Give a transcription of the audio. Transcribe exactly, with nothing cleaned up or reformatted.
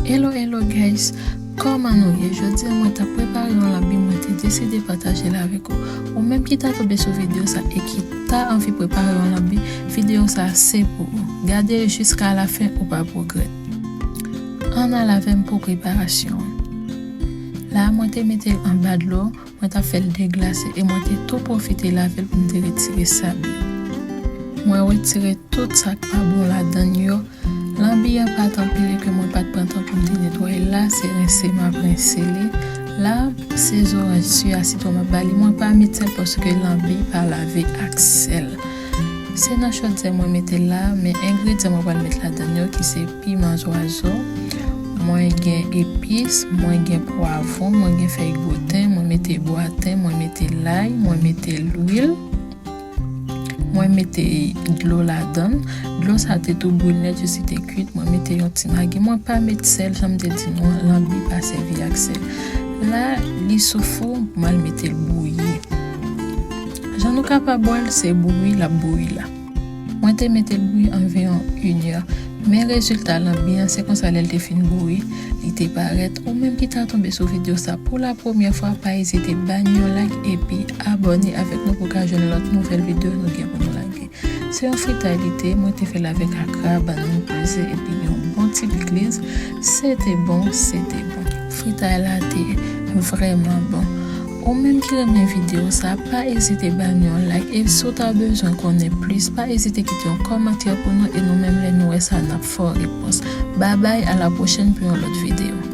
Hello, hello guys, kòman nou ye? Jodi a mwen t ap prepare yon lanbi, mwen te deside pataje l avèk ou. Ou menm ki ta tonbe sou videyo sa e ki ta anvi prepare yon lanbi, videyo sa se pou ou. Gade l jiska lafen, ou p ap regrèt. Ann al avè m pou preparasyon an. La a mwen te mete l anba dlo, mwen t ap fè l deglase e mwen te tou pwofite lave l pou m te retire sab yo. Mwen retire tout sa k pa bon ladan l yo. Lanbi an pa t anpil e ke mwen pa t pran tan pou m te netwaye l. La, se rense m ap rense li. La, se zoranj si a sitwon m ap ba li. Mwen pa met sèl paske lanbi pa lave ak sèl. Se nan chodyè mwen mete l la, men engredyan mwen pral met ladan l yo ki se piman zwazo, mwen gen epis, mwen gen pwavwon, mwen gen fèy gwoten, mwen mete bwaten, mwen mete lay, mwen mete lwil. Mwen mete dlo ladan l. Dlo sa te tou bouyi nèt jis li te kwit. Mwen mete yon ti magi. Mwen pa met sèl, jan m te di nou an, lanbi pa sèvi ak sèl. La, li sou fou, m al mete l bouyi. Jan nou kapab wè l, se bouyi l ap bouyi la. Mwen te mete l bouyi anviwon inè. Men rezilta lanbi an, se konsa lè l te fin bouyi, li te parèt. Ou menm ki ta tonbe sou videyo sa pou la premyè fwa, pa ezite ba n yon like epi abòne avèk nou pou ka jwenn lòt nouvèl videyo nou gen pou nou lage. Se yon fritay li te, mwen te fè l avèk akra, bannann peze epi yon bon ti pikliz. Se te bon, se te bon. Fritay la te vrèman bon. Ou menm ki renmen videyo sa, pa ezite ba n yon like. E si w ta bezwen konnen plis, pa ezite kite yon kòmantè pou nou e nou menm lè nou wè sa, n ap fè w repons. Babay, a la pwochèn pou yon lòt videyo.